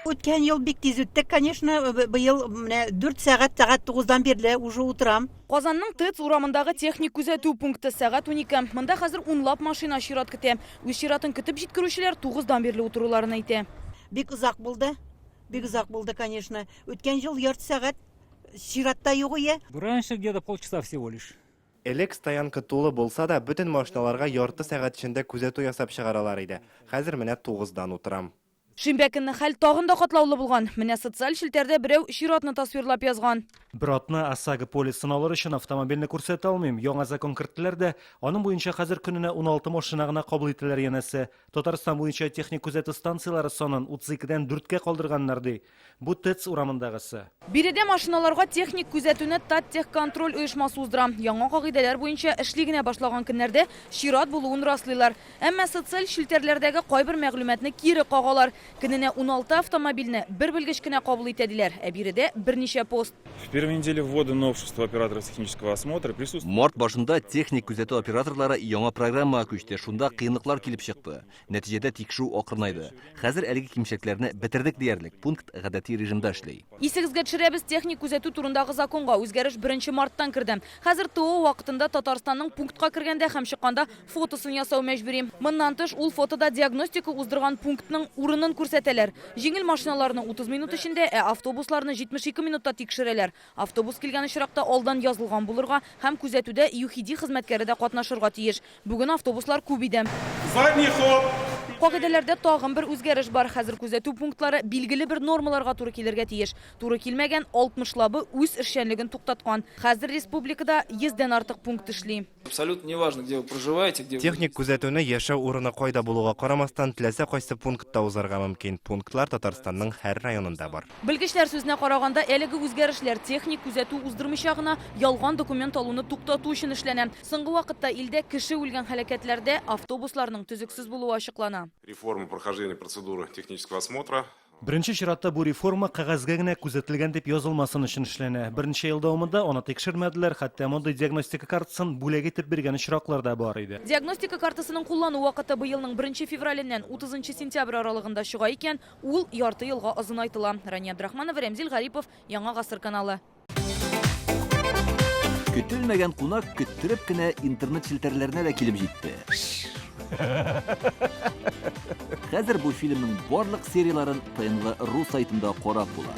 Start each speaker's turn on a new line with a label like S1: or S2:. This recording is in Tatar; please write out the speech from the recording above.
S1: Үткән ел бик тиз үттек, конечно, быел менә 4 сәгать, сәгать 9-дан бирле уже утырам.
S2: Казанның ТЭЦ урамындагы техник күзәтү пункты сәгать 12. Монда хәзер унлап машина чират көтә. Үз чиратын көтеп җиткерүчеләр 9-дан бирле утыруларын әйтә.
S1: Бик озак булды, бик озак булды, конечно. Үткән ел ярты сәгать чиратта юк ие.
S3: Раньше где-то полчаса всего лишь.
S4: Элек стоянка тулы булса да, бөтен машиналарга ярты сәгать эчендә күзәтү ясап чыгаралар иде. Хәзер менә тугыздан утырам.
S2: Шимбә көнне хәл тагын да катлаулы булган. Менә социаль челтәрдә берәү чиратны тасвирлап язган.
S5: Бер атна ОСАГО полисын алыр өчен автомобильне күрсәтә алмыйм. Яңа закон керттеләр дә, аның буенча хәзер көненә 16 машина гына кабул итәләр янәсе. Татарстан буенча техник күзәтү станцияләре санын 32 дән дүрткә калдырганнар, ди. Бу ТЭЦ урамындагысы.
S2: Биредә машиналарга техник күзәтүне Таттехконтроль оешмасы уздыра. Яңа кагыйдәләр буенча эшли генә башлаган көннәрдә чират булуын раслыйлар. Әмма социаль челтәрләрдәге кайбер мәгълүматны кире кагалар. Көненә 16 автомобильне бер белгеч кенә кабул итә, диләр. Ә биредә берничә пост.
S6: В первой неделе ввода новшества операторов технического осмотра присутствуют.
S7: Март башында техник күзәтү операторлары яңа программага күчте, шунда кыенлыклар килеп чыкты. Нәтиҗәдә тикшерү акрынайды. Хәзер әлеге кимчелекләрне бетердек диярлек, пункт гадәти режимда эшли.
S2: Исегезгә төшерәбез, техник күзәтү турындагы законга үзгәреш беренче марттан керде. Хәзер ТО вакытында Татарстанның пунктка кергәндә һәм чыкканда фотосын ясау мәҗбүри. Моннан тыш, ул фотода диагностика уздырган пунктның урынын күрсәтәләр. Җиңел машиналарны 30 минут эчендә, ә автобусларны 72 минутта тикшерәләр. Автобус килгән очракта алдан язылган булырга һәм күзәтүдә ЮХИДИ хезмәткәре дә катнашырга тиеш. Бүген автобуслар күп иде.
S6: Задний ход!
S2: Кагыйдәләрдә тагын бер үзгәреш бар, хәзер күзәтү пунктлары билгеле бер нормаларга туры килергә тиеш. Туры килмәгән 60 лабы үз эшчәнлеген туктаткан. Хәзер республикада йөздән артык пункт эшли.
S8: Абсолютно не важно, где вы проживаете, где вы.
S4: Техник күзәтүне яшәү урыны кайда булуга карамастан, теләсә кайсы пунктта узарга мөмкин. Пунктлар Татарстанның һәр районында бар.
S2: Белгечләр сүзенә караганда, әлеге үзгәрешләр техник күзәтү уздырмыйча гына ялган документ алуны туктату өчен эшләнә. Соңгы вакытта илдә кеше үлгән һәлакәтләрдә автобусларның төзексез булуы ачыклана.
S6: Реформа прохождения процедуры технического осмотра.
S5: Беренче чиратта бу реформа кәгазьгә генә күзәтелгән дип язылмасын өчен эшләнә. Берничә ел дәвамында аны тикшермәделәр, хәтта мондый диагностика картасын бүләк итеп биргән очраклар да бар иде.
S2: Диагностика картасының куллану вакыты быелның беренче февраленнән утызынчы сентябрь аралыгында чыга икән, ул ярты елга озынайтыла. Рания Абдрахманова, Рәмзил Гарипов, Яңа гасыр каналы.
S7: Көтелмәгән кунак көттереп кенә интернет челтәрләренә дә килеп җитте. Хәзер бу фильмның барлык серияләрен ТНВ.ру сайтында карап була.